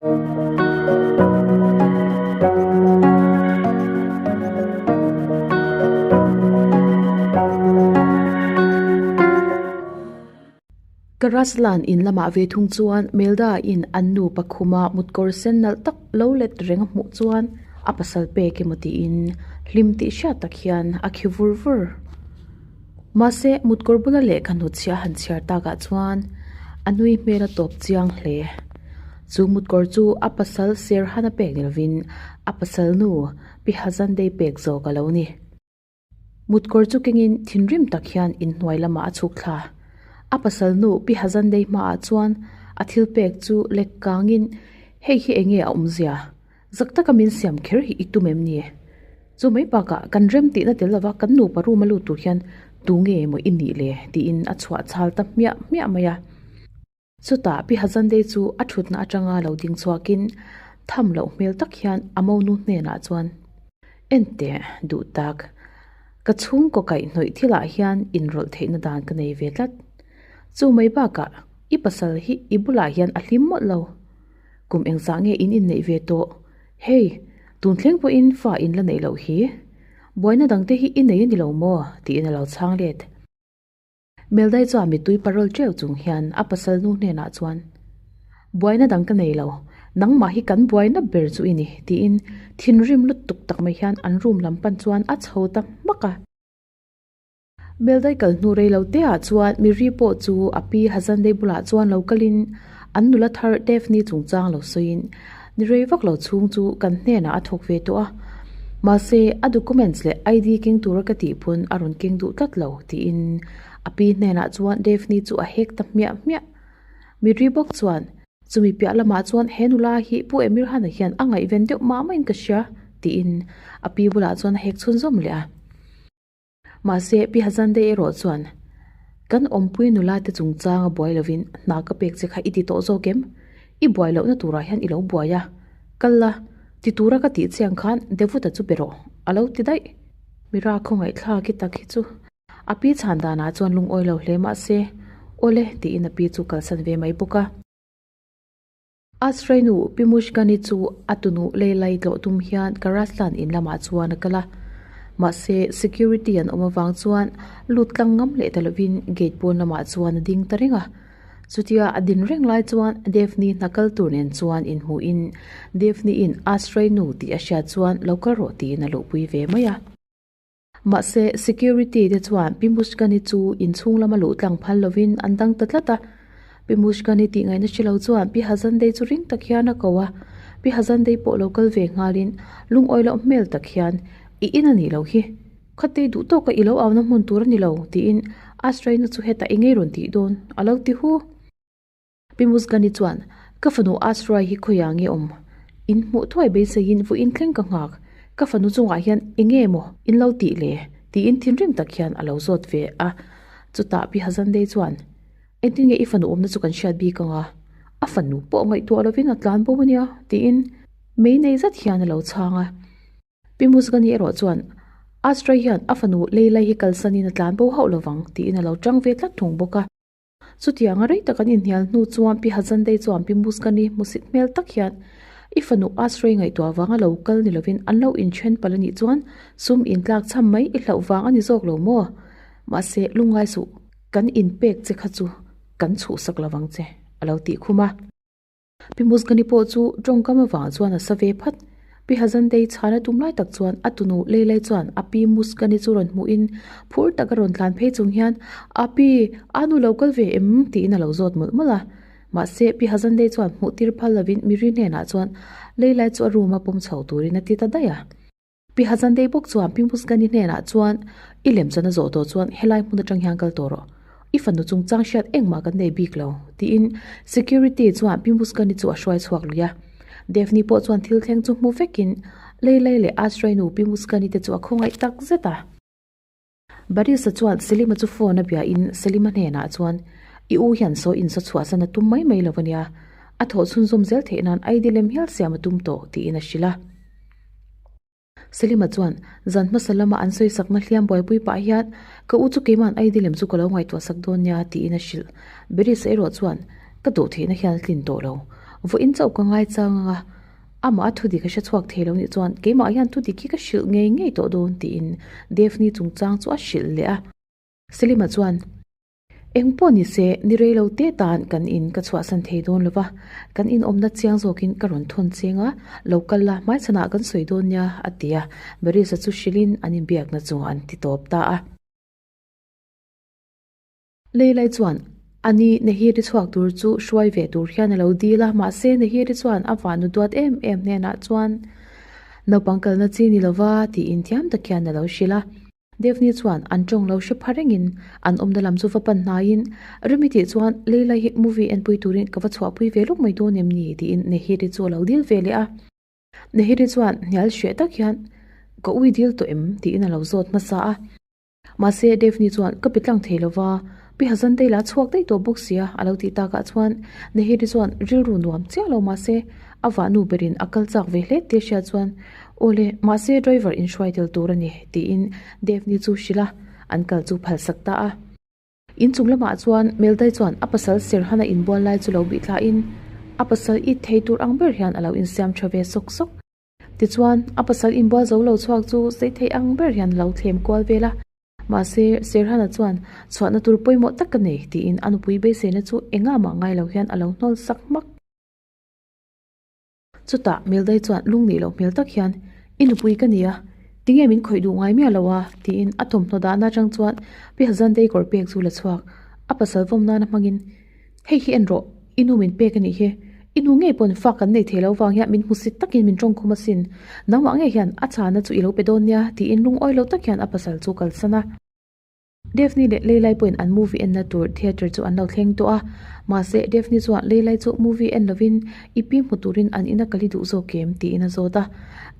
Karaslan in lamah ve thung chuan Melda in an nupa khuma mutkawr sen nalh tak lo let reng a hmuh chuan a pasal pek emaw tiin hlim tih hriat tak hian a khi vur vur. Mahse mutkawr bula lehkha hnutchhiah han chhiar takah chuan a nui hmel a tawp chiang hle. Chu mutkawr chu a pasal Serhana pek ni lovin a pasal nu Pi Hazandei pek zawk a lo ni. Mutkawr chu kengin thinrim tak hian inhnuai lamah a chhuk thla. A pasal nu Pi Hazandei hmaah chuan a thil pek chu lek kangin hei hi enge a awmzia? Zak taka min siam kher hi i tum em ni? Chu mai bakah kan rem tihna tel lova kan nupa room a lut tur hian tu nge maw i nih le? tiin a chhuah chhal ta hmiah hmiah mai a. Chutah Pi Hazandei chu a thutna atanga lo ding chhuakin tham loh hmel tak hian a monu hnenah chuan, Enteh, duh tak, ka chhungkaw kaihhnawih thilah hian inrawlh theihna dan ka nei ve tlat. Chu mai bakah i pasal hi i bulah hian a hlim mawlh lo. Kum engzah nge in inneih ve tawh? Hei, tun thleng pawhin fa in la neih loh hi. Buaina dangte hi i nei a ni lo maw? tiin a lo chhang let. Meldai chuan mittui parol teuh chung hian a pasal nu hnenah chuan, Buaina dang ka nei lo, nangmah hi kan buaina ber chu i ni, tiin thinrim lutuk tak mai hian an room lam pan chuan a chho ta hmak a. Meldai kal hnu rei lo te ah chuan Miri pawh chu a pi Hazandei bulah chuan lo kalin an nula thar Daphne chungchang lo sawiin ni rei vak lo chhung chu kan hnenah a thawk ve tawh a, mahse a documents leh ID keng tura ka tih pawn a rawn keng duh tlat lo tiin a pi hnenah chuan Daphne chu a hek ta hmiah hmiah. Miri bawk chuan chumi piah lamah chuan he nula hi Pu Emir Hana hian a ngaihven deuh mah maiin ka hria tiin a pi bulah chuan a hek chhunzawm leh a. Mahse, Pi Hazandei erawh chuan, Kan awmpui nula te chungchanga buai lovin hna ka pek che kha i ti tawh zawk em? I buai lohna turah hian i lo buai a, kal la, ti tura ka tih chiang khan Devuta chu be rawh, a lo ti daih. Mira khawngaihthlak i tak hi chu a pi chhan danah chuan lungawi lo hle mahse, Awle, tiin a pi chu kalsan ve mai bawk a. Asrei nu Pi Mushkani chu a tunu leilai tlawh tum hian Karaslan in lamah chuan a kal a. Mahse, security an awm avang chuan lut tlang ngam leh ta lovin gate pawn lamah chuan a ding ta reng a. Chutia a din reng lai chuan Devni hna kal tur nen chuan inhmuhin Devni in Asrei nu tih a hriat chuan lo kal rawh tiin a luhpui ve mai a. Mahse, security te chuan Pi Mushkani chu inchhung lama luh tlang phal lovin an dang ta tlat a. Pi Mushkani tih ngaihna hre lo chuan Pi Hazandei chu ring tak hian a ko a. Pi Hazandei pawh lo kal ve nghalin lungawi loh hmel tak hian, I in a nih loh hi. Khatei duh tawka i lo auna hmun tur a ni lo, tiin Asraina chu hetah i ngei rawn tih dawn, a lo ti hu. Pi Musgani chuan, Ka fanu Asrai hi khawiah nge awm? In hmuh thuai beiseiin vawiin thleng ka nghak. Ka fanu chungah hian eng nge maw in lo tih le? tiin thinrim tak hian a lo zawt ve a. Chutah Pi Hazandei chuan, Engtin nge i fanu awmna chu kan hriat bik ang a? A fanu pawh ngaihtuah lovin a tlan bo a nia, tiin mei nei zet hian a lo chhang a. Pi Musgani erawh chuan, Asrai hian a fanu Leilai hi kalsanin a tlan bo hauh lovang, tiin a lo tang ve tlat thung bawk a. Chutiang a rei tak an inhnial hnu chuan Pi Hazandei chuan Pi Muskani hmusit hmel tak hian i fanu Asrei ngaihtuah vanga lo kal ni lovin an lo inthen palh a nih chuan sum intlak chham mai i hlauh vang a ni zawk lo maw? Mahse, lungngai suh, kan inpek che kha chu kan chhuhsak lovang che, a lo tih khum a. Pi Musgani pawh chu tawngkam avang chuan a sa ve phat. Pi Hazandei chhana tum lai tak chuan a tunu Leilai chuan a pi Musgani chu rawn hmuhin phur taka rawn tlan phei chung hian, A pi, a nu lo kal ve em? tiin a lo zawt mawlh mawlh a. Mahse, Pi Hazandei chuan hmuh tir phal lovin Miri hnenah chuan Leilai chu a room a pawm chho turin a ti ta daih a. Pi Hazandei bawk chuan Pi Musgani hnenah chuan, I lem chuan a zawh tawh chuan helai hmun atang hian kal tawh rawh. I fanu chungchang hriat engmah kan nei bik lo, tiin security chuan Pi Musgani chu a hruai chhuak lui a. Devni pawh chuan thil thleng chu hmu vekin Leilai leh Asrai nu Pi Musgani te chu a khawngaih tak zet a. Barisa chuan Selima chu phone a biain Selima hnenah chuan, I u hian saw in saw chhuahsan a tum mai mai lo ania, a thawh chhunzawm zel theih nan ID lem hial siam a tum tawh, tiin a hrilh a. Selima chuan, Zan hmasa lama an sawi sakna hliam buaipui pah hian ka u chu keima'n ID lem chu ka lo ngaihtuah sak dawn nia, tiin a hrilh. Barisa erawh chuan, Ka duh theihna hian a tlin tawh lo. Vawiin chauh ka ngaichang ang a, amah a thudik a hre chhuak thei lo nih chuan keimah hian thudik hi ka hrilh ngei ngei tawh dawn tiin Daphne chungchang chu a hrilh leh a. Selima chuan, Eng pawh ni se, ni rei lo te tan kan in ka chhuahsan thei dawn lo va, kan in awmna chiang zawkin ka rawn thawn cheng a, lo kal la, hmaichhanah kan sawi dawn nia, a ti a. Barisa chu hrilhin an inbiakna chu an ti tawp ta a. Leilai chuan a ni Nehiri chhuak tur chu hruai ve tur hian a lo dil a, mahse Nehiri chuan a vanu duat em em hnenah chuan naupang kalna chi ni lova tiin thiam tak hian a lo hrilh a. Devni chuan an tawng lo hre pha rengin an awmna lam chu va pan hnaiin Remi tih chuan Leila hi movie enpui turin ka va chhuahpui ve lawk mai dawn em ni tiin Nehiri chu a lo dil ve leh a. Nehiri chuan hnial hreh tak hian Ka ui dil tawh em? tiin a lo zawt hmasa a. Mahse, Daphne chuan, Ka pe tlang thei lo va, Pi Hazantei la chhuak daih tawh bawk sia, a lo tih takah chuan Nehiri chuan rilru nuam chiah lo mahse, a vahnu berin a kal chak ve hle tih a hriat chuan, Aw le, mahse driver inhruai tel tur a ni, tiin Daphne chu hrilh a, an kal chu phalsak ta a. Inchung lamah chuan Meldai chuan a pasal Serhana inbual lai chu lo bih thlain a pasal it thei tur ang ber hian a lo insiam tha ve sawk sawk. Tichuan, a pasal inbual zo lo chhuak chu sei thei ang ber hian lo thlem kual vel a. Mahse, Serhana chuan, Chhuahna tur pawimawh tak ka nei, tiin a nupui beiseina chu engah mah ngai lo hian a lo hnawl sak hmak. Chutah, Meldai chuan lung nih loh hmel tak hian, I nupui ka ni a, tinge min khawih duh ngai miah lo a? tiin a thawmhnaw dahna atang chuan Pi Hazantei kawr pek chu la chhuak. A pasal vawm nana hmangin, Hei hi en rawh, i nu min pek a nih hi. I nu ngei pawn fa kan nei thei lo vang hian min hmusit takin min tawngkhum asin. Nangmah ngei hian a chhana chu i lo pe dawn nia tiin lungawi lo tak hian a pasal chu kalsan a. Daphne leh Leilai pawhin an movie enna tur theatre chu an lo thleng tawh a. Mahse, Daphne chuan Leilai chu movie en lovin i pi hmu turin an ina kal i duh zawk em tiin a zawt a.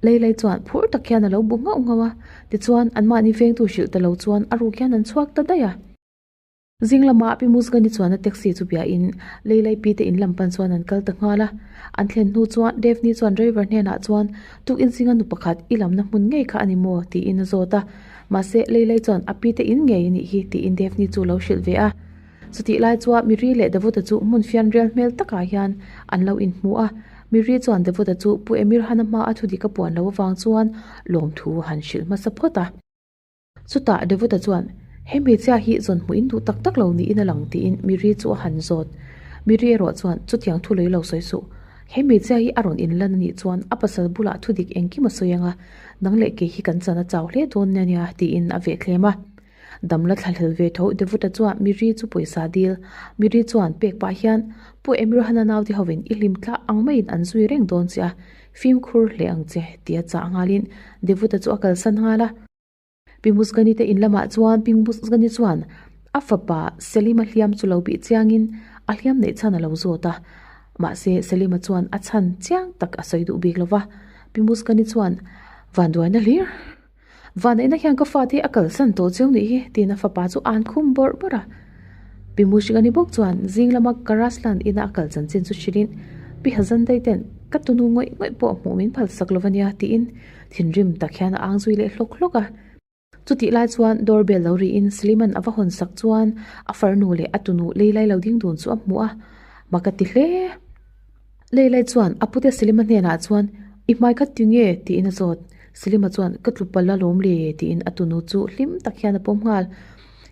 Leilai chuan phur tak hian a lo bu nghauh nghauh a. Tichuan, anmahni vengtu hrilh ta lo chuan a ruk hian an chhuak ta daih a. Zing lamah Pi Musgani chuan a taxi chu biahin Leilai pi te in lam pan chuan an kal ta nghal a. An thlen hnu chuan Daphne chuan driver hnenah chuan tukin zinga nu pakhat i lamna hmun ngei kha a ni maw? tiin a zawt a. Mahse Leilai chuan a pi te in ngei a nih hi tiin Daphne chu lo hrilh ve a. Chutih lai chuan Miri leh Davuta chu hmun fianrial hmel takah hian an lo inhmu a. Miri chuan Davuta chu Pu Emir Hana hmaa a thudik a puan loh avang chuan lawmthu han hrilh hmasa phawt a. Chutah Davuta chuan, He hmeichhia hi zawn hmuh in duh tak tak lo niin a lang tiin Miri chu a han zawt. Miri erawh chuan, Chutiang thu lei lo sawi suh. He hmeichhia hi a rawn inlan a nih chuan a pasal bulah thu dik engkim a sawi ang a, nang leh kei hi kan chan a chau hle dawn nia nia tiin a vehthlem a. Dam la thlahlel ve tho Davuta chuan Miri chu pawisa dil. Miri chuan pek pah hian, Pu Emruhana naute hovin i hlim thlah ang maiin an zui reng dawn che a, fimkhur hle ang che tia chah nghalin Davuta chu a kalsan nghal a. Pi Musgani te in lamah chuan Pi Musgani chuan a fapa Selima hliam chu lo bih chiangin a hliam neih chhan a lo zawt a. Mahse Selima chuan a chhan chiang tak a sawi duh bik lo va. Pi Musgani chuan, Vanduaina hlir! Vanneihna hian ka fate hi a kalsan tawh cheu nih hi, tiin a fapa chu an khum bawrh bawrh a. Pi Musgani bawk chuan zing lama Karaslan ina a kal chanchin chu hrilhin, Pi Hazandai ten ka tunu ngawih ngawih pawh hmuh min phalsak lo va nia, tiin Thinrim tak hian a ang zui leh hlawk hlawk a. Chutih lai chuan door bell lo riin Sliman a va hawn sak chuan a farnu leh a tunu Leilai lo ding dun chu a hmu a, mak a ti hle. Leilai chuan a pute Slima hnenah chuan, I hmai kha ti nge? tiin a zawt. Slima chuan, Ka tlu palh a lawm le tiin a tunu chu hlim tak hian a pawm nghal.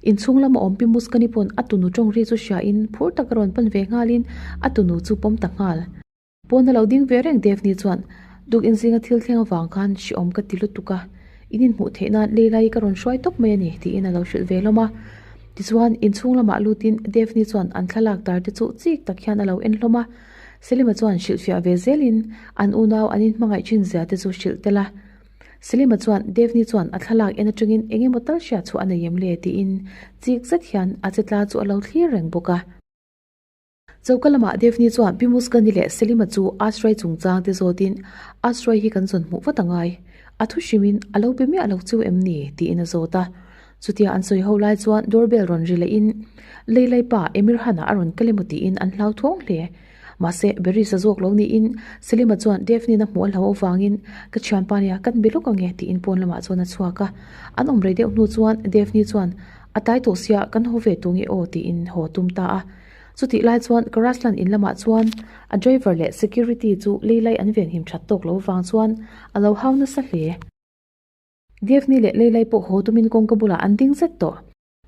Inchhung lama awm Pi Muskani pawn a tunu tawng ri chu hriain phur tak a rawn pan ve nghalin a tunu chu pawm ta nghal. Pawn a lo ding ve reng Daphne chuan, Duk inzinga thil thleng avang khan hrehawm ka ti lutuk a, in inhmuh theih nan Leila-i ka rawn hruai tawp mai a ni, tiin a lo hrilh ve hlawm a. Tichuan, inchhung lamah lutin Daphne chuan an thlalak dar te chu chik tak hian a lo en hlawm a. Selima chuan hrilhfiah ve zelin an unau an inhmangaih thin zia te chu hrilh tel a. Selima chuan Daphne chuan a thlalak en atangin eng emaw tal hriat chhuah a nei em le tiin chik zet hian a che tla chu a lo thlir reng bawk a. Choka lamah Daphne chuan Pi Muskani leh Selima chu Ashray chungchang te zawtin, Ashray hi kan zawn hmuh vat a ngai. A thu hrimin a lo be miah lo chu em ni? tiin a zawt a. Chutia an sawi ho lai chuan doorbell rawn ri lehin, Leilai pa Emir Hana a rawn kal emaw tiin an hlauthawng hle. Mahse, Beris a zawk lo niin Selima chuan Daphne-in a hmuh a hlau avangin, Ka thianpa nia, kan be lawk ang e tiin pawn lamah chuan a chhuak a. An awm rei deuh hnu chuan Daphne chuan, A tlai tawh sia, kan haw ve tung e aw tiin haw tum ta a. Chutih lai chuan Karaslan in lamah chuan a driver leh security chu Leilai an venhim that tawk lo vang chuan a lo hau nasa hle. Daphne leh Leilai pawh haw tumin kawngka bulah an ding zet tawh.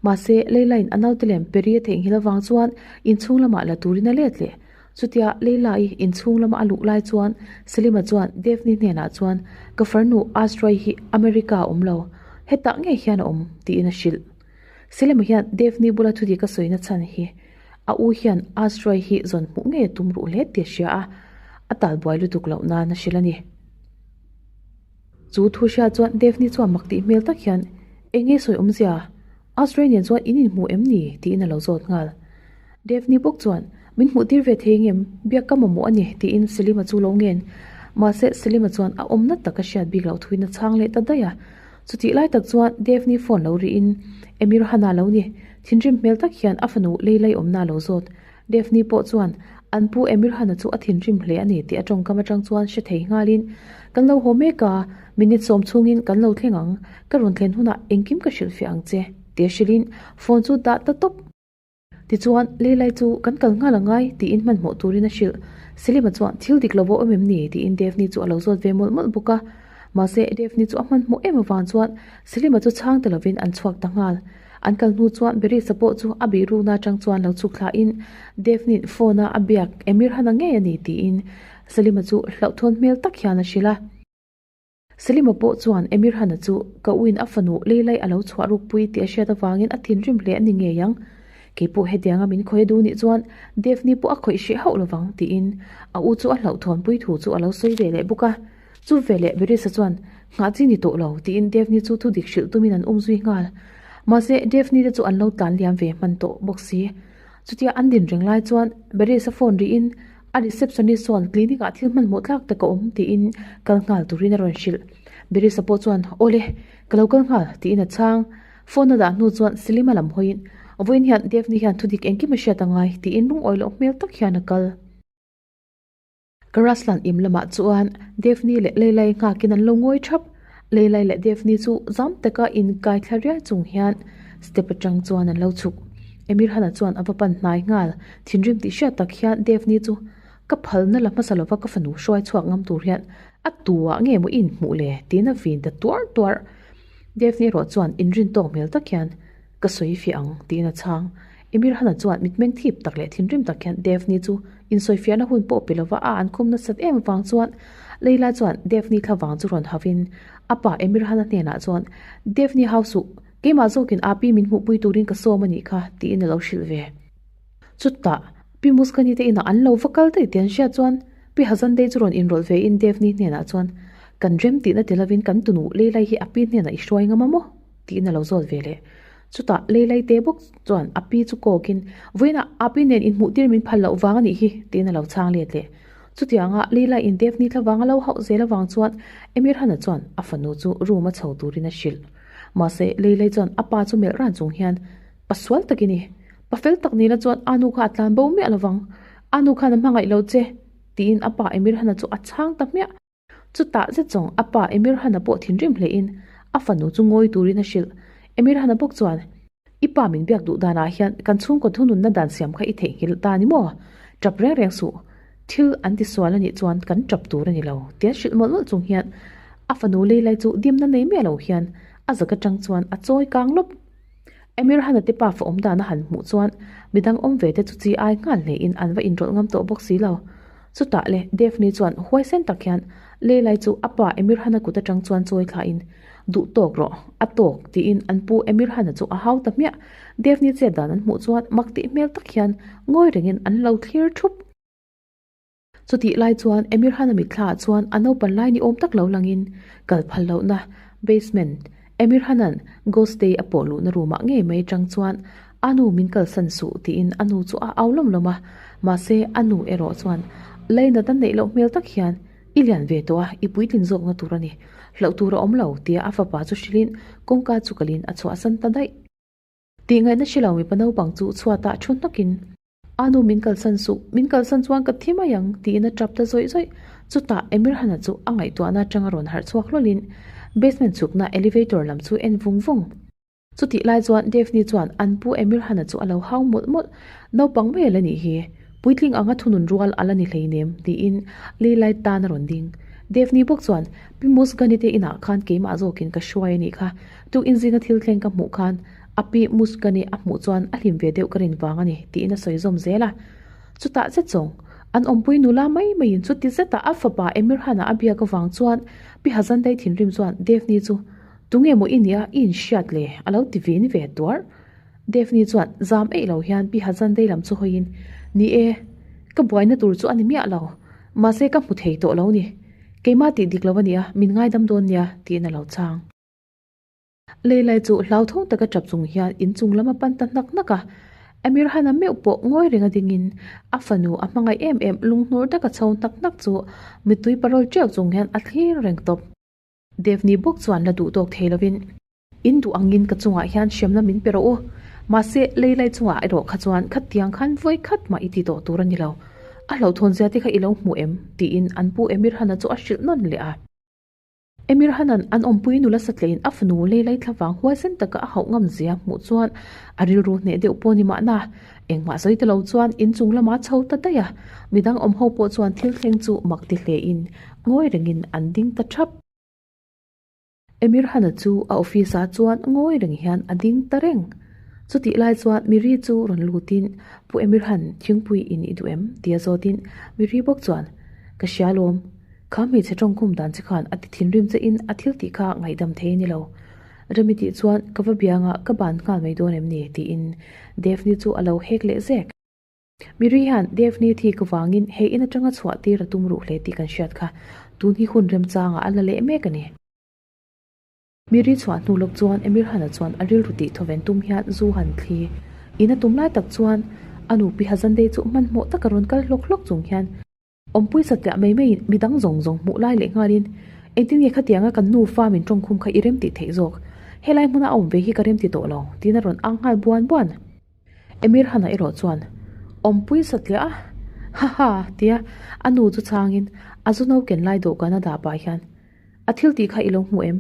Mahse, Leilaiin a naute lem Peri a theihnghilh avang chuan inchhung lamah la turin a let leh. Chutia Leilai inchhung lama a luh lai chuan Salima chuan Daphne hnenah chuan, Ka farnu Astroy hi America a awm lo. Hetah ngei hian a awm, tiin a hrilh. Salima hian Daphne bula thudik a sawina chhan hi a u hian Astroy hi zawn hmuh ngei a tum ruh hle tih a hria a, a talbuai lutuk loh nan a hrilh a ni. Chu thu hria chuan Daphne chuan mak tih hmel tak hian, Eng nge sawi awmzia? Australian chuan in inhmu em ni? tiin a lo zawt nghal. Daphne bawk chuan, Min hmuh tir ve thei ngem? Biak ka mamawh a ni, tiin Selima chu lo ngen. Mahse, Selima chuan a awmna tak a hriat bik loh thuin a chhang leh ta daih a. Chutih lai tak chuan Daphne phone lo rihin, Emir Hana lo ni. Thinrim hmel tak hian a fanu Leilai awmna a lo zawt. Daphne pawh chuan an pu Emirhana chu a thinrim hle a ni tih a tawngkam atang chuan hre thei nghalin, Kan lo haw mek a, minute sawm chhungin kan lo thleng ang, ka rawn thlen hunah engkim ka hrilhfiah ang che, tia hrilhin phone chu dah ta tawp. Tichuan, Leilai chu kan kal nghal angai tiin hmanhmawh turin a hrilh. Selima chuan thil dik lo a awm em ni tiin Daphne chu a lo zawt ve mawlh mawlh bawk a. Mahse, Daphne chu a hmanhmawh em avang chuan Selima chu chhang ta lovin an chhuak ta nghal. An kal hnu chuan Berisa pawh chu a bih rukna atang chuan lo chhuk thlahin Daphne-in phone a a biak Emir Hana ngei a ni tiin Salima chu hlauhthawn hmel tak hian a hrilh a. Salima pawh chuan Emir Hana chu ka uin a fanu Leilai a lo chhuah rukpui tih a hriat avangin a thinrim hle a ni ngei ang. Kei pawh hetianga min khawih a duh nih chuan Daphne pawh a khawih hreh hauh lovang tiin a u chu a hlauhthawnpui thu chu a lo sawi ve leh bawk a. Chu veleh Berisa chuan, Nghah chi ni tawh lo, tiin Daphne chu thudik hrilh tumin an um zui nghal. Mahse, Daphne te chu an lo tlan liam ve hman tawh bawk si. Chutia an din reng lai chuan Berisa phone rihin a receptionist chuan clinic ah thil hmanhmawh tlak tak a awm tiin kal nghal turin a rawn hrilh. Berisa pawh chuan, Awle, ka lo kal nghal, tiin a chhang. Phone a dah hnu chuan Selima lam hawiin, Vawiin hian Daphne hian thudik engkim a hriat angai, tiin lungawi loh hmel tak hian a kal. Karaslan im lamah chuan Daphne leh Leilai nghakin an lo ngawi thap. Leilai leh Daphne chu zam taka inkai thla riai chung hian step atang chuan an lo chhuk. Emir Hana chuan a va pan hnai nghal. Thinrim tih hriat tak hian Daphne chu ka phalna la hmasa lova ka fanu hruai chhuak ngam tur hian a tuah nge maw i inhmuh le tiin a vin ta tuar tuar. Daphne erawh chuan inrin tawk hmel tak hian Ka sawi fiah ang, tiin a chhang. Emir Hana chuan mitmeng thip tak leh thinrim tak hian Daphne chu insawifiahna hun pawh pe lova a an khum nasat em avang chuan Leila chuan Daphne thlavang chu rawn hauhin a pa Emir Hana hnenah chuan Daphne hau suh, keimah zawkin Api min hmuhpui turin ka sawm a nih kha, tiin a lo hrilh ve. Chutah, Pi Muskani te inah an lo va kal daih tih an hriat chuan Pi Hazandei chu rawn inrawlh vein Daphne hnenah chuan Kan rem tihna ti lovin kan tunu Leilai hi Api hnenah i hruai ngam a maw? Tiin a lo zawt ve leh. Chutah Leilai te bawk chuan a pi chu kawkin, Vawiinah a pi nen inhmuh tir min phal loh vang a nih hi, tiin a lo chhang let leh. Chutianga Leilai in Daphne thlavang a lo hauh zel avang chuan Emir Hana chuan a fanu chu room a chho turin a hrilh. Mahse, Leilai chuan a pa chu melh ran chung hian, Pa sual tak i ni. Pa fel tak nila chuan a nu kha a tlan bo miah lovang. A nu khan a hmangaih lo che, tiin a pa Emir Hana chu a chhang ta hmiah. Chutah zet zawng a pa Emir Hana pawh thinrim hlein a fanu chu ngawi turin a hrilh. Emir Hana bawk chuan, I pa min biak duh danah hian kan chhungkaw thununna dan siam kha i theihnghilh ta ni maw? Tap reng reng suh. Thil an ti sual a nih chuan kan tap tur a ni lo, tia hrilh mawlh mawlh chung hian a fanu Leilai chu dimna nei miah lo hian a zak atang chuan a chawi kang lawp. Emir Hana te pa fa awm dan a han hmuh chuan midang awm ve te chu chi ai nghal hlein an va inrawlh ngam tawh bawk si lo. Chutah le Daphne chuan huaisen tak hian Leilai chu a pa Emir Hana kut atang chuan chawi thlain, Duh tawk rawh, a tawk, tiin an pu Emir Hana chu a hau ta hmiah. Daphne chet dan an hmuh chuan mak tih hmel tak hian ngawi rengin an lo thlir thup. Chutih lai chuan Emir Hana mitthla ah chuan a naupan lai ni awm tak lo langin kal phal lohna basement Emir Hanan Ghost Day a pawh luhna room ah ngei mai atang chuan a nu min kalsan suh tiin a nu chu a au lawm lawm a, mahse a nu erawh chuan lainat a neih loh hmel tak hian i lian ve tawh a, i puitlin zawkna tur a ni, hlauh tur a awm lo tia a fapa chu hrilhin kawngka chu kalin a chhuahsan ta daih. Tihngaihna hre lo mipa naupang chu chhuatah thu hnawkin A nu min kalsan suh, min kalsan chuan ka thi mai ang, tiin a tap ta zawih zawih. Chutah Emirhana chu a ngaihtuahna atanga rawn harh chhuak hlawlin basement chhukna elevator lam chu en vung vung. Chutih lai chuan Daphne chuan an pu Emirhana chu a lo hau mawlh mawlh, Naupang mai a la nih hi, puitling anga thunun rual a la ni hleinem, tiin Leilai tan a rawn ding. Daphne bawk chuan, Pi Musgani te inah khan keimah zawkin ka hruai a nih kha, tukin zinga thil thleng ka hmuh khan a pi Musgani a hmuh chuan a hlim ve deuh ka rin vang a ni, tiin a sawi zawm zel a. Chutah zet zawng, an awmpui nula mai maiin chuti zeta a fapa Emirhana a biak avang chuan Pi Hazandai thinrim chuan Daphne chu Tunge maw i nia i inhriat le? a lo ti vin ve tuar. Daphne chuan zam eih lo hian Pi Hazandei lam chu hawiin, Ni e, ka buaina tur chu a ni miah lo. Mahse ka hmu thei tawh lo ni. Keimah tih dik lo a nia, min ngaidam dawn nia, tiin a lo chhang. Leilai chu hlauthawng taka tap chung hian inchung lam a pan ta hnak hnak a. Amir Hana meuh pawh ngawi renga dingin a fanu a hmangaih em em lunghnur taka chho hnak hnak chu mittui parawl teuh chung hian a thlir reng tawp. Devni bawk chuan la duh tawk thei lovin, In duh angin ka chungah hian hremna min pe rawh u. Mahse, Leilai chungah erawh kha chuan khatiang khan vawi khat mah i ti tawh tur a ni lo. A hlauhthawn zia te kha i lo hmu em? tiin an pu Emir Hana chu a hrilh nawn leh a. Emir Hanan an awmpui nula satleiin a fanu Leilai thlavang huaisen taka a hauh ngam zia hmuh chuan a rilru hneh deuh pawh ni mahna. Engmah sawi ta lo chuan inchung lama chho ta daih a, midang awm ho pawh chuan thil thleng chu mak ti hlein ngawi rengin an ding ta thap. Emir Hana chu a office ah chuan ngawi reng hian a ding ta reng. Chutih lai chuan Miri chu rawn lutin Pu Emir Han thingpui in i duh em? tia zawtin Miri bawk chuan Ka hria lawm, kha hmeichhe tawngkhum dan che khan a ti thinrim che in a thil tih kha ngaihdam thei a ni lo. Remi tih chuan ka va bianga ka ban nghal mai dawn em ni? tiin Daphne chu a lo hek leh zek. Miri hian Daphne thi ka vangin he in atanga chhuah tir a tum ruh hle tih kan hriat kha. Tun hi hun remchangah a la leh mek a ni. Miri chhuah hnu lawk chuan Emir Hana chuan a rilru tih thawven tum hian zu han thli in a tum lai tak chuan a nupi Hazandei chu hmanhmawh taka rawn kal hlawk hlawk chung hian Awmpui satliah mai maiin midang zawng zawng hmuh lai leh nghalin engtin nge khatianga kan nufa min tawngkhum kha i rem tih theih zawk? Helai hmuna a awm ve hi ka rem ti tawh lo, tiin a rawn ang nghal buan buan. Emir Hana erawh chuan, Awmpui satliah a? Ha ha! tia a nu chu chhangin a zu no ken lai dawhkan a dah pah hian, A thil tih kha i lo hmu em?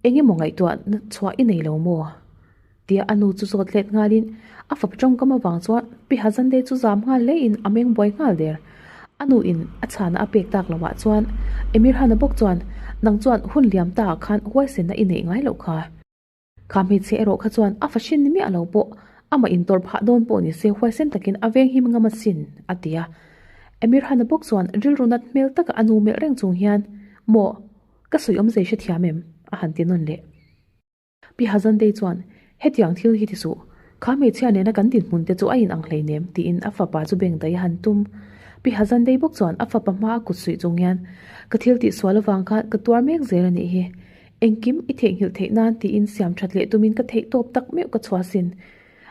Eng emaw ngaihtuah chhuah i nei lo maw? Tia a nu chu zawt let nghalin a fap tawngkam avang chuan Pi Hazandei chu zam nghal hlein a meng buai nghal der. A nu in a chhana a pek tak lohah chuan Emir Hana bawk chuan nang chuan hun liam ta ah khan huaisenna i neih ngai loh kha. Kha hmeichhe erawh kha chuan a fahrin ni miah lo pawh amah intawrh phah dawn pawh ni se huaisen takin a veng him ngam asin a ti a. Emir Hana bawk chuan rilru nat hmel taka a nu melh reng chung hian Maw, ka sawi awmzei hrethiam em? a han ti nawn leh. Pi Hazandei chuan, Hetiang thil hi ti suh. Kha hmeichhia nena kan dinhmun te chu a inang hleinem, tiin a fapa chu beng daih a han tum. Pi Hazandei bawk chuan a fapa hma a kut suih chung hian, Ka thil tih sual avang khan ka tuar mek zel a nih hi. Engkim i theihnghilh theih nan tiin siam that leh tumin ka theih tawp tak meuh ka chhuah sin.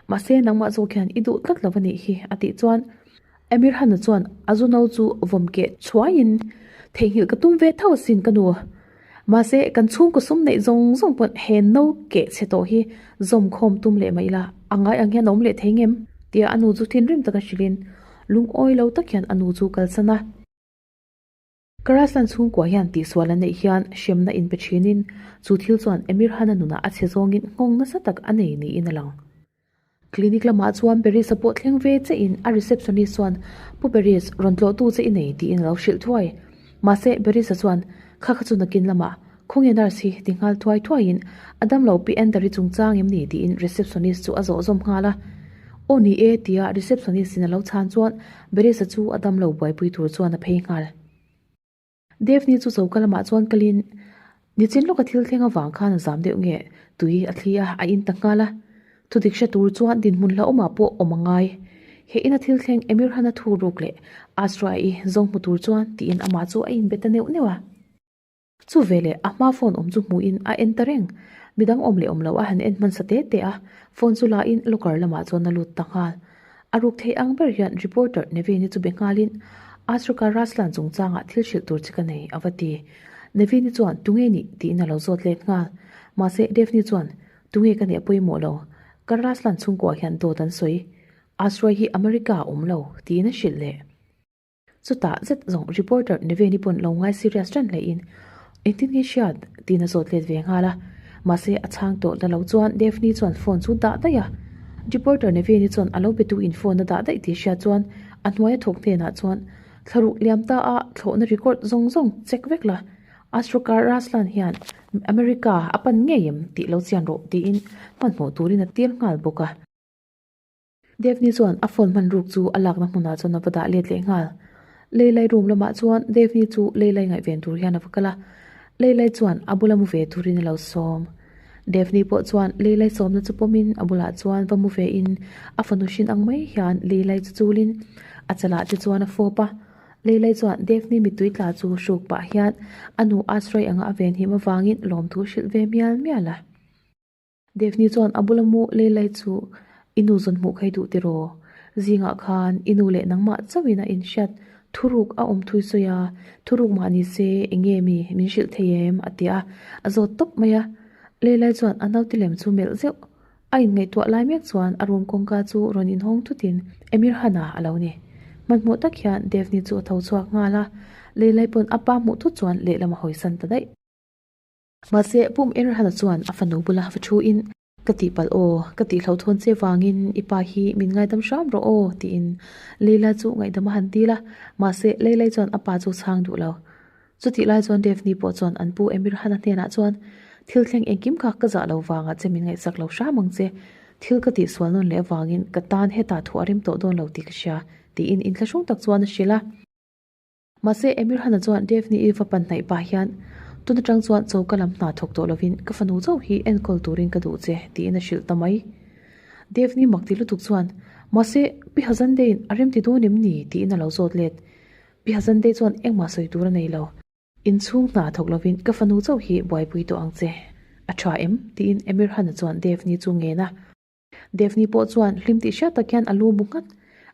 Mahse nangmah zawk hian i duh tlat lo a nih hi, a tih chuan Amir Hana chuan a zu no chu vawm keh chhuaiin, Theihnghilh ka tum ve tho asin ka nu. Mahse, kan chhungkaw sum neih zawng zawng pawn he no keh chhe tawh hi zawm khawm tum leh mai ila, a ngai ang hian a awm leh thei ngem? tia a nu chu thinrim taka hrilhin lungawi lo tak hian a nu chu kalsan a. Karaslan chhungkua hian tihsual an neih hian hremna inpe thinin chu thil chuan Emir Hana nunah a chhe zawngin nghawng nasa tak a nei niin a lang. Clinic lamah chuan Beris-a pawh thleng ve chein a receptionist chuan Pu Beris, rawn tlawhtu che i nei tiin a lo hrilh thuai. Mahse, Beris-a chuan Kha kha chu nakin lamah khawnge nurse hi ti nghal thuai thuaiin a damlo Pi Ender-i chungchang em ni tiin receptionist chu a zawh zawm nghal a. Aw ni e tia receptionist in a lo chhan chuan Beris-a chu a damlo buaipui tur chuan a phei nghal. Daphne chu choka lamah chuan kalin nichin lawka thil thleng avang khan a zam deuh nge tui a thli a, a in ta nghal a. Thudik hre tur chuan dinhmun hlauhawmah pawh awm a ngai. He ina thil thleng Emir Hana thu ruk leh Asra-i zawng hmu tur chuan tiin amah chu a inbe ta neuh neuh a. Chu veleh a hma phone awm chu hmuhin a en ta reng. Midang awm leh awm lo a han en hmansa te te a, phone chu lain locker lamah chuan a lut ta nghal. A ruk thei ang ber hian reporter Nevin-i chu be nghalin, Ashraf-a Raslan chungchangah thil hrilh tur che ka nei, a va ti. Nevin-i chuan, Tunge nih? tiin a lo zawt let nghal. Mahse, Daphne chuan, Tunge ka nih a pawimawh lo. Ka Raslan chhungkuah hian dawt an sawi. Ashraf hi America a awm lo, tiin a hrilh leh. Chutah zet zawng reporter Neveni pawn lo ngai serious ṭan hlein, Engtin nge hriat? tiin a zawt let ve nghal a. Mahse a chhang tawh ta lo chuan Daphne chuan phone chu dah daih a. Reporter Nevin-i chuan a lo betu in phone a dah daih tih hriat chuan a hnuaia thawk hnenah chuan thlaruk liam ta a thlawhna record zawng zawng check vek la, Ashrokar Raslan hian America a pan ngei em tih lo chian rawh tiin hmanhmawh turin a tir nghal bawk a. Daphne chuan a phone hman ruk chu a lakna hmunah chuan a va dah let leh nghal. Leilai room lamah chuan Daphne chu Leilai ngaihven tur hian a va kal a, Leilai chuan a bula mu ve turin a lo sawm. Daphne pawh chuan Leilai sawmna chu pawmin a bulah chuan va mu vein a fanu hrin ang mai hian Leilai chu chulin a chalah te chuan a fawp a. Leilai chuan Daphne mittui tla chu hruk pah hian a nu Asrai anga a venhim avangin lawmthu hrilh ve mial mial a. Daphne chuan a bula mu Leilai chu i nu zawn hmuh kha i duh tiraw? Zingah khan i nu leh nangmah chauhin a inhriat thuruk a awm thui sawi a, thuruk mah ni se eng nge mi min hrilh thei em? a ti a, a zawt tawp mai a. Leilai chuan a naute lem chu melh zeuh a inngaihtuah lai mek chuan a room kawngka chu rawn inhawng thutin Emir Hana a lo ni. Hmanhmawh tak hian Daphne chu a tho chhuak nghal a, Leilai pawn a pa hmuh thut chuan lehlam a hawisan ta daih. Mahse, Pum Erhana chuan a fanu bula va thu in, Ka tihpalh aw, ka tihloh thawn che vangin i pa hi min ngaidam hram rawh aw, tiin Leila chu ngaihdam a han dil a, mahse Leilai chuan a pa chu chhang duh lo. Chutih lai chuan Daphne pawh chuan an pu Emirhana hnenah chuan, Thil thleng engkim kha ka zah lo vangah che min ngaihsak lo hram ang che, thil ka tihsual nawn leh avangin ka tan hetah thu a rem tawh dawn lo tih ka hria, tiin inthlahrung tak chuan a hrilh a. Mahse, Emir Hana chuan Daphne i va pan hnaih pah hian, Tun atang chuan choka lam hna thawk tawh lovin ka fanu chauh hi enkawl turin ka duh che, tiin a hrilh ta mai. Daphne mak ti lutuk chuan, Mahse, Pi Hazandei'n a remti dawn em ni? tiin a lo zawt let. Pi Hazandei chuan engmah sawi tur a nei lo. Inchhung hna thawk lovin ka fanu chauh hi buaipui tawh ang che. A tha em? tiin Emir Hana chuan Daphne chu ngen a. Daphne pawh chuan hlim tih hriat tak hian a lu bu nghat.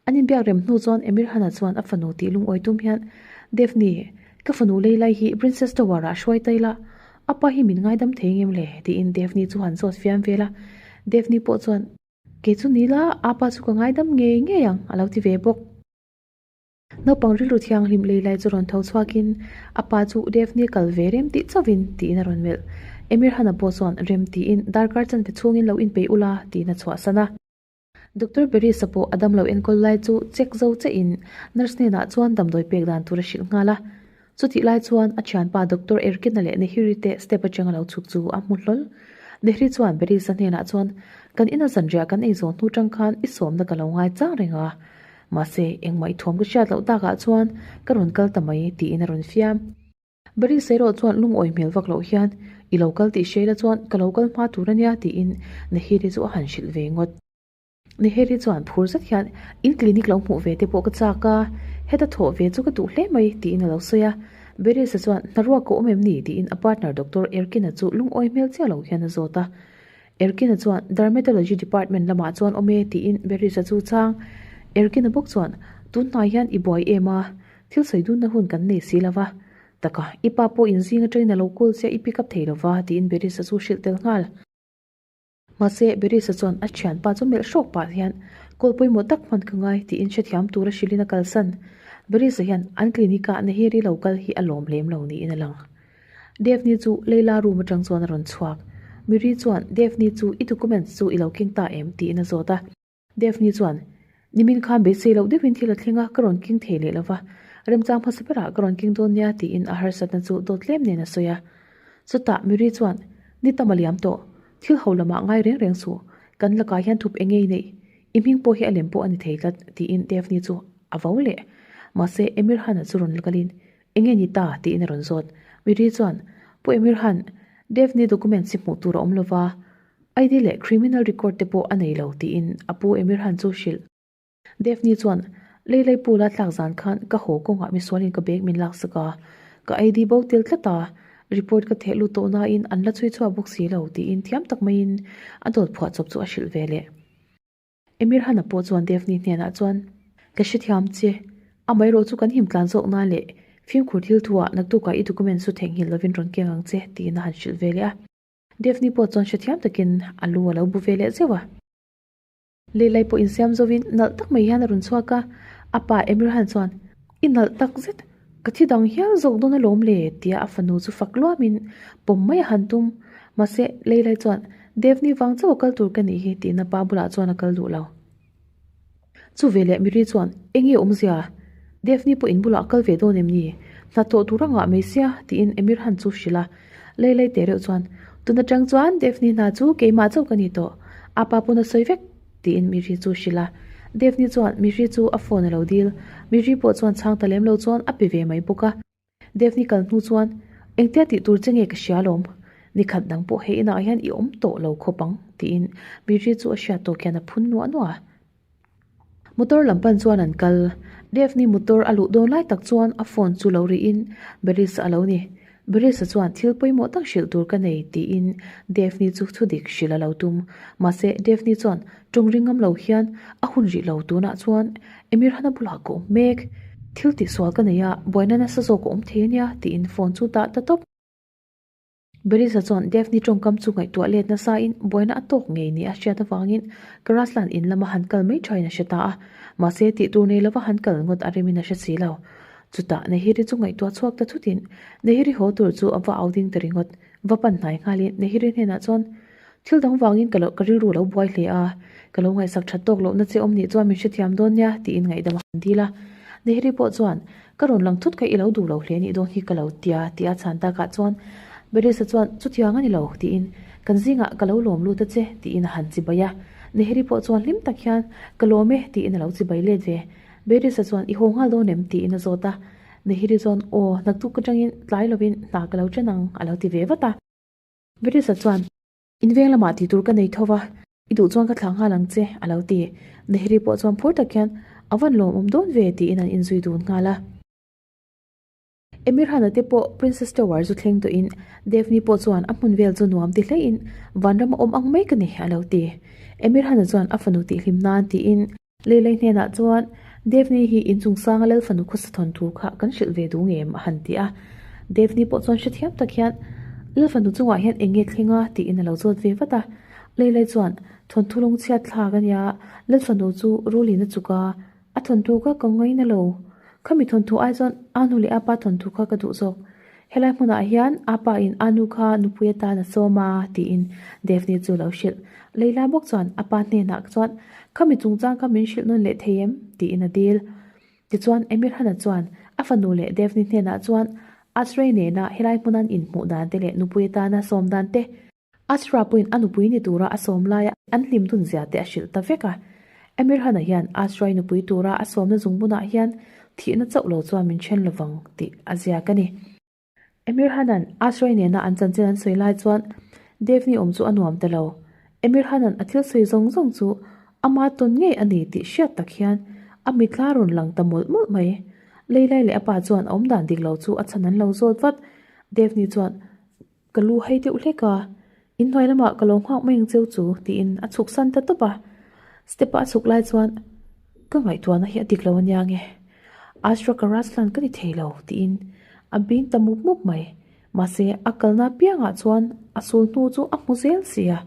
An inbiak rem hnu chuan Emir Hana chuan a fanu tih lungawi tum hian, Daphne, ka fanu Leilai hi Princess Tower ah hruai ta ila, a pa hi min ngaidam thei ngem le? tiin Daphne chu han zawt fiam vel a. Daphne pawh chuan, Kei chu ni la, a pa chu ka ngaidam ngei ngei ang, a lo ti ve bawk. Naupang rilru thianghlim Leilai chu rawn tho chhuakin a pa chu Daphne kal ve rem tih chauhin tiin a rawn melh. Emir Hana pawh chuan rem tiin darkar chanve chhungin lo inpeih ula tiin a chhuahsan a. Doctor Berisa pawh a damlo enkawl lai chu check zo chein nurse hnenah chuan damdawi pek dan tur a hrilh nghal a. Chutih lai chuan a thianpa Doctor Erkina leh Nehiri te step atanga lo chhuk chu a hmu hlawl. Nehri chuan Berisa hnenah chuan kan ina zanriah kan ei zawh hnu tang khan i sawmna ka lo ngai chang reng a. Mahse, engmah i thuam ka hriat loh takah chuan ka rawn kal ta mai tiin a rawn fiam. Barisa erawh chuan lungawi hmel vak loh hian, I lo kal tih hreila chuan ka lo kal hma tur ania tiin Nehiri chu a han hrilh ve ngawt. Nehiri chuan phur zet hian, In clinic lo hmuh ve te pawh ka chak a, heta thawh ve chu ka duh hle mai tiin a lo sawi a. Barisa chuan, Hnaruak ka awm em ni? tiin a partner Doctor Erkina chu lungawi hmel chiah lo hian a zawt a. Erkina chuan Dermatology Department lamah chuan awm e tiin Berisa chu chhang. Erkina bawk chuan, Tun hnai hian i buai em a, thil sawi dunna hun kan nei si lo va. Taka, i pa pawh inzing atangin a lo call che a, i pick up thei lo va, tiin Berisa chu hrilh tel nghal. Mahse, Berisa chuan a thianpa chu melh hrawk pah hian, Call pawimawh tak hman ka ngai, tiin hrethiam tura hrilhin a kalsan. Berisa hian an clinic-ah Nahiri lo kal hi a lawm lem lo niin a lang. Daphne chu Leila room atang chuan a rawn chhuak. Miri chuan Daphne chu i documents chu i lo keng ta em? tiin a zawt a. Daphne chuan, Nimin khan beisei loh deuhin thil a thleng a, ka rawn keng thei leh lova. Remchang hmasa berah ka rawn keng dawn nia tiin a harsatna chu dawt tlem nen a sawi a. Chutah Miri chuan, Ni tam a liam tawh. Thil ho lamah ngai reng reng suh. Kan lakah hian thup eng ngei neih. I hming pawh hi a lem pawh a ni thei tlat tiin Daphne chu a vo leh. Mahse Emir Hana chu rawn kalin Enge ni ta? tiin a rawn zawt. Miri chuan, Pu Emir Han, Daphne documents hi hmuh tur a awm lova, ID leh criminal record te pawh a nei lo, tiin a pu Emir Han chu hrilh. Daphne chuan, Leilei pool a tlak zan khan ka haw kawngah misualin ka bag min laksak a, ka ID bo tel tlat a, report ka theh lut tawh nain an la chhui chhuak bawk si lo, tiin thiam tak maiin a dawt phuah chawp chu a hrilh ve leh. Emir Hana pawh chuan Daphne hnenah chuan, Ka hrethiam che, amaherawh chu kan him tlan zawk nan leh fimkhur thil thuah naktukah i document chu theihnghilh lovin rawn keng ang che, tiin a han hrilh ve leh a. Daphne pawh chuan hrethiam takin a lu a lo bu ve leh zeuh a. Leilai pawh insiam zovin nalh tak mai hian a rawn chhuak a, a pa Emir Han chuan, I nalh tak zet, ka thi dang hial zawk dawn alawm le, tia a fanu chu fak luamin pawm mai a han tum. Mahse, Leilai chuan, Devni vang chauh a kal tur ka nih hi, tiin a pa bulah chuan a kal duh lo. Chu veleh Miri chuan, Enge awmzia? Devni pawh in bulah a kal ve dawn em ni? Hnathawh tur a ngah mai sia, tiin Emir Han chu hrilh a. Leilai teh reuh chuan, Tun atang chuan Devni hna chu keimah chauh ka ni tawh. A pa pawn a sawi vek, tiin Miri chu hrilh a. Devni chuan Miri chu a phone a lo dil. Miri pawh chuan chhang ta lem lo chuan a pe ve mai bawk a. Devni kal hnu chuan, Engtia tih tur che nge ka hria alawm? Nikhat dang pawh he inah hian i awm tawh lo khawp ang, tiin Miri chu a hriat tawk hian a phun nuah nuah a. Motor lam pan chuan an kal. Devni motor a luh dawn lai tak chuan a phone chu lo rihin Beris a lo ni. Beris-a chuan thil pawimawh tak hrilh tur ka nei tiin Devni chu thudik hrilh a lo tum. Mahse Devni chuan tawng ring ngam lo hian a hun rih lo tunah chuan Emir Hana bulah ka awm mek. Thil tihsual ka nei a, buaina nasa zawk a awm thei ania tiin phone chu dah ta tawp. Berisa chuan Daphne tawngkam chu ngaihtuah let nasain buaina a tawk ngei ni a hriat avangin Karaslan in lama han kal mai thain a hre ta a, mahse tih tur nei lova han kal ngawt a remin a hre si lo. Chutah Nehiri chu ngaihtuah chhuak ta thutin Nehiri haw tur chu a va au ding ta ringawt. Va pan hnai nghalin Nehiri hnenah chuan Thil dang vangin ka lo ka rilru lo buai hle a, ka lo ngaihsak that tawk lohna che awm nih chuan min hrethiam dawn nia tiin ngaihdam a han dil a. Nehri pawh chuan, Ka rawn lang thut kha i lo duh lo hle nih dawn hi ka lo tia tia chhan takah chuan Berisa chuan, Chutiang a ni lo tiin, Kan zingah ka lo lawm lut a che tiin a han chibai a. Nehri pawh chuan hlim tak hian, Ka lawm e tiin a lo chibai let ve. Berisa chuan, I haw nghal dawn em? tiin a zawt a. Nehri chuan, Aw, naktuk atangin tlai lovin hna ka lo chen ang a lo ti ve vat a. Berisa chuan, In veng lamah tih tur ka nei tho va, i duh chuan ka thlah nghal ang che, a lo ti. Nehri pawh chuan phur tak hian, A van lawmawm dawn ve, tiin an inzui dun nghal a. Emir Hana te pawh Princess Tower chu thleng tawhin Devni pawh chuan a hmun vel chu nuam ti hleiin, Vanram a awm ang mai ka ni, a lo ti. Emir Hana chuan a fanu tihhlim nan tiin, Leilei hnenah chuan, Devni hi inchung sanga lal fanu khawsa thawn thu kha kan hrilh ve duh ngem? a han ti a. Devni pawh chuan hrethiam tak hian, Lal fanu chungah hian eng nge thleng a? tiin a lo zawt ve vat a. Leilei chuan, Thawnthu lung chhiat thlak a nia, lal fanu chu rulin a chuk a, a thawnthu kha ka ngaina lo. Khami thawnthu ai chuan Anu leh Apa thawnthu kha ka duh zawk. Helai hmunah hian Apa in Anu kha nupui atan a sawm a, tiin Daphne chu lo hrilh. Leila bawk chuan Apa hnenah chuan, Khami chungchang kha min hrilh nawn leh thei em? tiin a dil. Tichuan Emirhana chuan a fanu leh Daphne hnenah chuan Asrey nena helai hmunan inhmuh dan te leh nupui atana sawm dan te, Asra pawhin a nupui ni tura a sawm laia an hlim dun zia te a hrilh ta vek a. Emir Hana hian Asrai nupui tura a sawmna zungbunah hian thihna chauh lo chuan min then lovang tih a ziak a ni. Emir Hana'n Asrai nena an chanchin an sawi lai chuan Devni awm chu a nuam ta lo. Emir Hana'n a thil sawi zawng zawng chu ama tawn ngei a ni tih hriat tak hian a mitla rawn lang ta mawlh mawlh mai. Leilai leh a pa chuan a awmdan dik lo chu a chhan an lo zawt vat. Devni chuan Ka lu hai deuh hlek a, inhnuai lamah ka lo nghak mai ang cheu chu tiin a chhuk san ta tawp a. Step ah a chhuk lai chuan ka ngaihtuahna hi a dik lo ania nge, Astra ka Raslan ka ni thei lo tiin a bing ta mup mup mai. Mahse a kalna piangah chuan a sul hnu chu a hmu zel si a.